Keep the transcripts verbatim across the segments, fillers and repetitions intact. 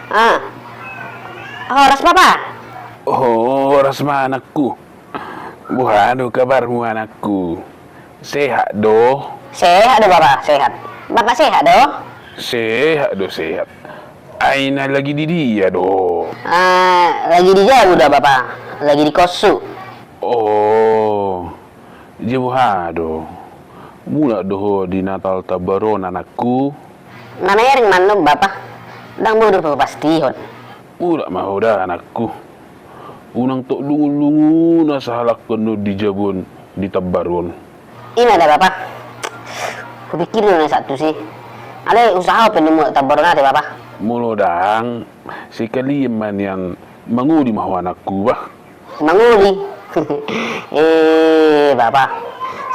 Ah. Horas, Bapa. Horas ma, anakku. Boha do kabarmu, anakku? Sehat do? Sehat do, Bapa, sehat. Bapa sehat do? Sehat do, sehat. Ai na lagi di dia do? Ah, lagi di jabu do, Bapa. Lagi di kossu. Oh. Jadi boha do? Mulak do ho di Natal Tambar on, anakku? Na mereng ma annon, Bapa. Ndang boi dope hupastihon. Mulak ma ho da, anakku. Unang tok lungun-lungun na sahalak annon di jabu on di Tambar on. I ma da, Bapa. Hupikiri do na sahat tusi. Alai usaha ho pe annon mulak Tambar on ate, Bapa. Molo ndang, sekalian ma nian mangoli ma ho, anakku, bah. Mangoli. Eh, Bapa.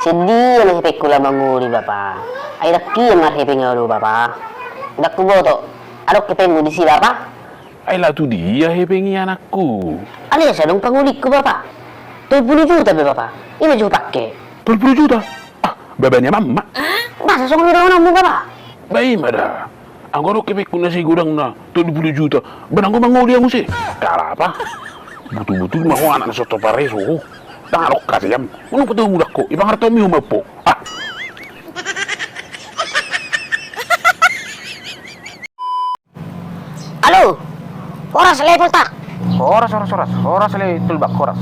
Songon dia ma hepengku laho mangoli, Bapa? Ai ndang hian ma hepeng ahu do, Bapa. Ndang huboto. Adong hepengmu disi, Bapa? Ai laho tu dia hepeng i, anakku? Alai asa adong pangolingku, Bapa. Tolu pulu juta be, Bapa. I ma jo hupake. Tolu pulu juta? Ah, baba ni amangmu? Masa songon i dohononmu, Bapa? Ba i ma da. Anggo adong hepengku na sai godangna tolu pulu juta, ba nanggo mangoli ahu muse. Kalapa. Butul-butul ma ho anak na so topar i, so ho. Ndang adong hateam. Unang pe tu mulak ho, ipangartomi ho ma ho. Ah. Alo. Horas, Lae Poltak. Horas, horas, horas. Horas, Lae Tolbak, horas.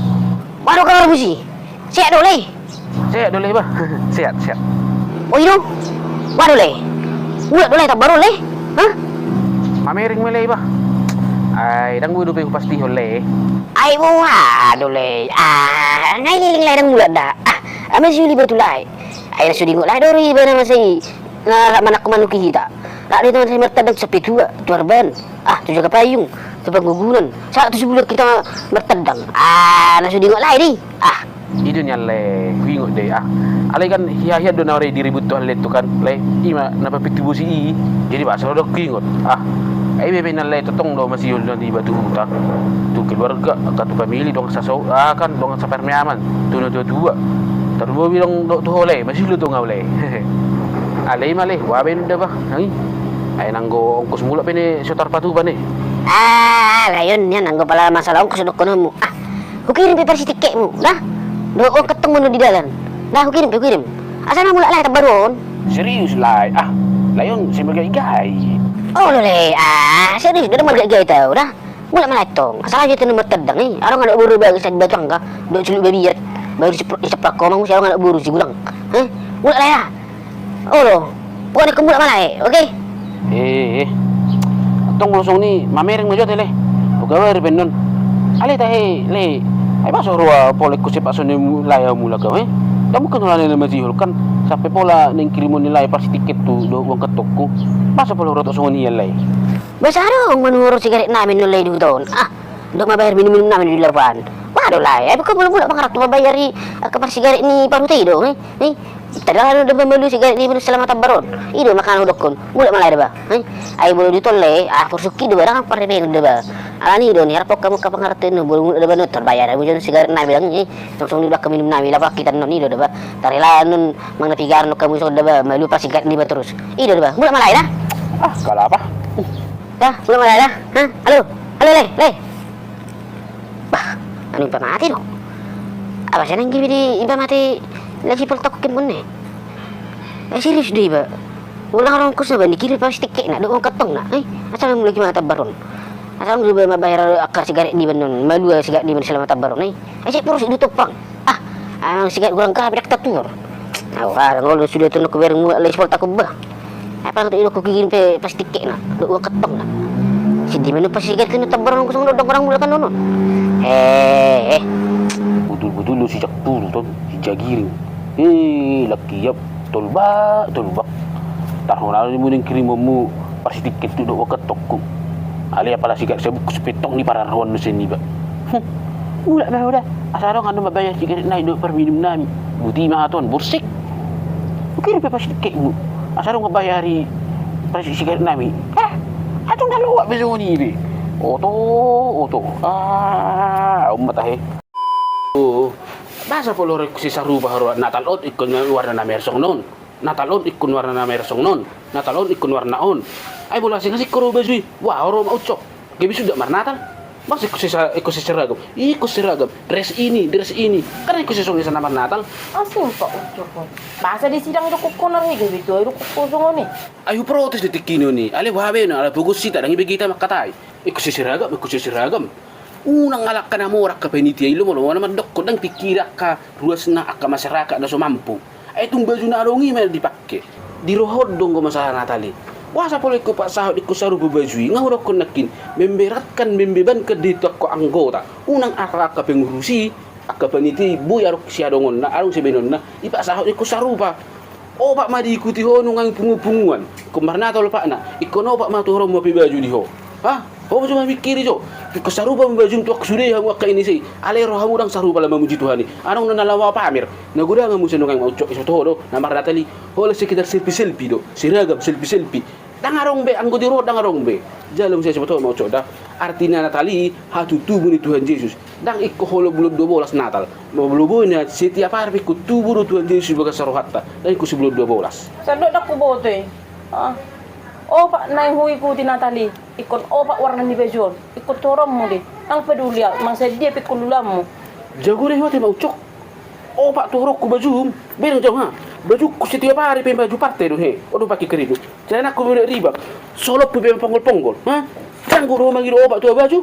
Boha do kabarmu disi? Sehat do, Lae? Sehat do, Lae, bah. Sehat, sehat. Oh, i do? Boha do, Lae? Mulak do, Lae, Tambar on, Lae? Hah? Mamereng ma, Lae, bah. Ai ndang boi dope hupastihon, Lae. Ai boha do, Lae? Ah, nga i leleng, Lae, ndang mulak da. Ah, ama si Uli batu, Lae. Ai na so diingot, Lae, do ro iba na masa i. Na rap manangko manuk i hita. Rap do hita martandang tu Sampetua, tu Arban. Ah, tu Jagapayung, tu Panggugunan. Sahat tu Sibulan hita martandang. Ah, na so diingot, Lae, do i. Ah. I do nian, Lae, huingot do i, ah. Alai kan hian-hian do na ro i diribut tu hallet tu kan, Lae. I ma na papintu bosi i. Jadi boasa ro do huingot. Ah. Ai bebe nian, Lae, tongtong do masihol nian iba tu huta. Tu keluarga, angka tu famili, dongan sasau, ah, kan dongan saparmeaman. Tu na tua-tua. Tarlumobi do tu ho, Lae, masihol do tong ahu, Lae. Alai i ma, Lae, boha baen da, bah. Nang i. Ai nanggo ongkos mulak pe na so tarpatupa, Lae. Ah, Lae, on nian, nanggo pala masalah ongkos dohononmu. Ah, hukirim pe parsi tiketmu, da. Dohot uang kantong ma annon di dalan. Da, hukirim pe, hukirim. Asa na mulak, Lae, Tambar on. Serius, Lae? Ah, Lae on sai margait-gait? Olo, Lae. Ah, serius do, ndang margait-gait ahu, da. Mulak ma, Lae, tong. Asa Lae jo hita annon martandang i. Adong anak boru bagas di Batu Angga. Dohot Celuk Babiat. Baru di Sep-, di Seplak Komang muse adong anak boru si Gulang. Hah? Mulak, Lae, da. Olo. Pokokna ingkon mulak ma, Lae, oke? Eh, eh. Tong molo songon i, mamereng ma jo ate, Lae. Hugabari pe annon. Alai tahe, Lae. Ai boasa ro pola ingkon sepak songon i, Lae, ahu mulak ahu, eh? Ndang mungkin holan na masihol kan. Sampe pola naeng kirimon ni Lae parsi tiket tu dohot uang kantongku. Boasa pola hurotok songon i, Lae? Boasa adong manuhor sigaret nami annon, Lae, di huta on? Ah, dok mabayar minum-minum nami di Larban. Boha do, Lae? Ai ingkon mulak-mulak mangarap tu mambayari angka parsigaret ni parhuta i do, eh? Eh? Tadala do ba malu sigaret ni Iban selama Tambar on. I do makana hudokkon. Mulak ma, Lae, da ba. Eh? Ai molo di tol, Lae, ah, porsuk i do ba, ndang parrepengon da ba. Alani i do niarap hamu angka pangaranto i, molo mulak da ba annon, tarbayar hamu jo annon sigaret nami, ndang, eh? Tong songon i do angka minum nami, laho hita annon, i do da ba. Tarela annon manang na piga annon hamu songon da ba, malu parsigaret niba torus. I do da ba. Mulak ma, Lae, da. Ah, kalapa. Da, mulak ma, Lae, da. Hah? Halo. Halo, Lae, Lae. Bah, anu, impa mate do. Apa sai nanggi be di impa mate, Lae, si Poltak, hukirim on, eh? Eh, serius do iba. Ulang rongkos na ba, dikirim parsi tiketna dohot uang kantongna, eh? Asa na mulak i ma Tambar on. Asa na mulak i ma mambayar angka sigaret niba annon, malu sigaret niba selama Tambar on, eh? Eh, sai porsuk do tompang. Ah, amang sigaret gurang gabe, ndang tatuhor. Au, ah, ngolu sudah tu na hubereng mulak, Lae, si Poltak, bah. Ai pala tu i do hukirim pe parsi tiketna dohot uang kantongna. Songon dia ma annon parsigaret ni Tambar on, songon dia do orang mulak annon. Eh, eh. Butul-butul do si Jaktur on, si Jagiring. Eh, lakiap, Tolbak, Tolbak. Tarhona do muse kirimonmu parsi tiket tu dohot uang kantongku. Alai apala sigaret sabungkus pe tong diparrohahon sian iba. Hm. Mulak ma ahu da. Asa adong annon mambayar sigaret nami dohot parminum nami. Buti ma ahu on, borsik. Hukirim pe parsi tiketmu. Asa adong mambayari parsi sigaret nami. Ah, adong na loak be songon i be. Oto, oto. Ah, on ma tahe. Oh, boasa pola ro ingkon sarupa ho ro, Natal on ingkon warna na merah songon on. Natal on ingkon warna na merah songon on. Natal on ingkon warna on. Ai molo asing-asing ho ro baju i. Wah, ro ma unsok. Gabe suda marnatal. Masa ingkon sesa-, ingkon seseragam? Ingkon seragam. Dress ini, dress ini. Kan ingkon sesongon i sahat na marnatal. Asing Pak Ucok. Masa di sidang do kukkon ari gabe tu ai do kukkon songon i. Ai huprotes do tingki on i. Alai boha be na, alai pogos hita, ndang iba hita mangkatai. Ingkon seseragam, ingkon seseragam. Unang alangka na mora angka panitia i, lomo-lomo na mandokkon, ndang pikiri angka ruasna angka masyarakat na so mampu. Ai tung baju na adong i ma dipake. Di rohot do anggo masalah Natal i. Boasa pola ingkon pasahat ingkon sarupa baju i, nga hudokkon nangkin memberatkan, membebankan di tu angka anggota. Unang angka, angka pengurus i, angka panitia i, boi adong siadongonna, adong sibaenonna, ipasahat ingkon sarupa. Opat ma diikuti ho nuaeng pungu-punguan. Ingkon marnatal opatna, ingkon opat ma tu ho ro mambahen baju di ho. Ha? Ho ma jo mamikiri jo. Ingkon sarupa ma bajum tu angka sude hamu angka i nise i. Alai ro hamu ndang sarupa laho mamuji Tuhan i. Adong do na laho pamer. Na godang hamu muse nuaeng, Mang Ucok, i so tu ho do na marnatal i. Holan sekedar selfie-selfie do. Seragam selfie-selfie. Ndang adong be, anggo di rohot ndang adong be. Jala muse so tu ho, Mang Ucok, da. Artina Natal i hatutubu ni Tuhan Jesus. Ndang ingkon holan bulan dua bolas Natal. Molo boi na setiap ari pe ingkon tubu do Tuhan Jesus di bagasan rohanta. Ndang ingkon so bulan dua bolas. Sandok ndang huboto i. Ah. Opat naeng huikuti Natal i. Ingkon opat warna ni baju on. Ingkon tu ho ro muse. Ndang peduli ahu, manang sadia pe ingkon ulaonmu. Jago do huboto, Mang Ucok. Opat tu ho ro bajum. Bereng jau ha. Bajungku setiap ari pe baju partai do he. Olo pake keridu. Celanangku be ribak. Solophu pe ponggol-ponggol. Ha? Janggo do ho mangido opat tu ho baju.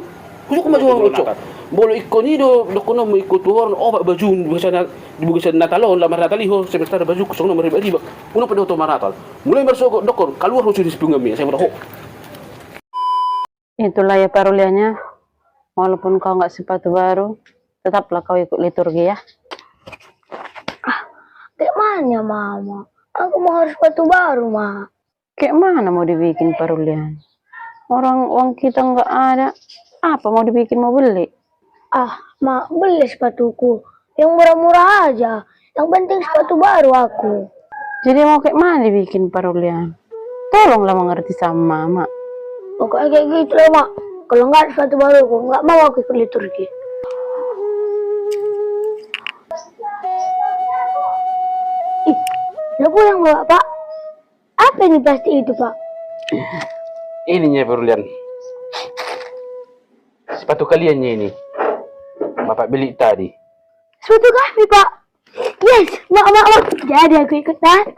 Hujungku ma jo, Mang Ucok. Molo ingkon i do dohononmu, ingkon tu ho ro opat bajum di bagasan, di bagasan Natal on, laho marnatal i ho, sementara bajungku songon on maribak-ribak. Unang pe dohot ho marnatal. Mulai marsogot dokkon, kaluar ho sude sipunguanmi, sai molo ho. Itulah ya, Pak Rulian ya, walaupun kau nggak sepatu baru, tetaplah kau ikut liturgi ya. Ah, kayak mana, Mama? Aku mau harus sepatu baru, Ma. Kayak mana mau dibikin, Pak Rulian? Orang uang kita nggak ada, apa mau dibikin, mau beli? Ah, Ma, beli sepatuku. Yang murah-murah aja. Yang penting sepatu baru aku. Jadi mau kayak mana dibikin, Pak Rulian? Tolonglah mengerti sama Mama. Pokoknya kayak gitu lah, Ma. Kalau nggak ada sepatu baru, aku nggak mau aku ikut liturgi. Ih, lo pulang, Bapak? Apa ini plastik itu, Pak? Ini, Nyai, Pak Rulian. Sepatu kalian, Nyai, ini. Bapak beli tadi. Sepatu kami, Pak. Yes, Mak, Mak, Mak. Jadi aku ikut Natal.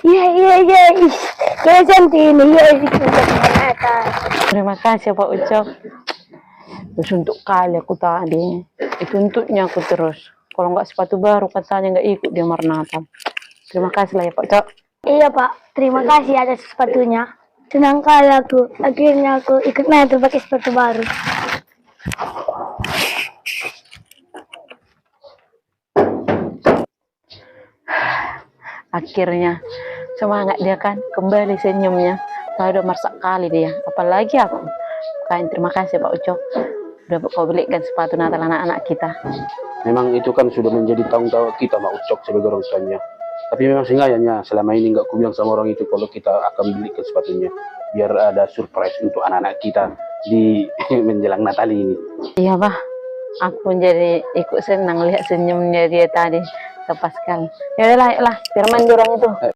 Iya, iya, iya. Ih, kayak cantik ini. Iya, ikut Natal. Terima kasih, Pak Ucok. Disuntuk kali aku tadi. Dituntutnya aku terus. Kalau nggak sepatu baru, katanya nggak ikut dia marnatal. Terima kasih lah ya, Pak Ucok. Iya, Pak. Terima kasih atas sepatunya. Senang kali aku. Akhirnya aku ikut Natal pakai sepatu baru. Akhirnya, semangat dia kan, kembali senyumnya. Tadi udah marsak kali dia, apalagi aku. Makanya terima kasih, Pak Ucok. Udah kau belikan sepatu Natal anak-anak kita. Memang itu kan sudah menjadi tanggung jawab kita, Mak Ucok, sebagai orang tuanya. Tapi memang sengaja, Nya, selama ini nggak kubilang sama orang itu kalau kita akan belikan sepatunya. Biar ada surprise untuk anak-anak kita di menjelang Natal ini. Iya, Bah. Aku jadi ikut senang lihat senyumnya dia tadi. Tepat sekali. Ya udahlah, ayolah. Biar mandi orang itu.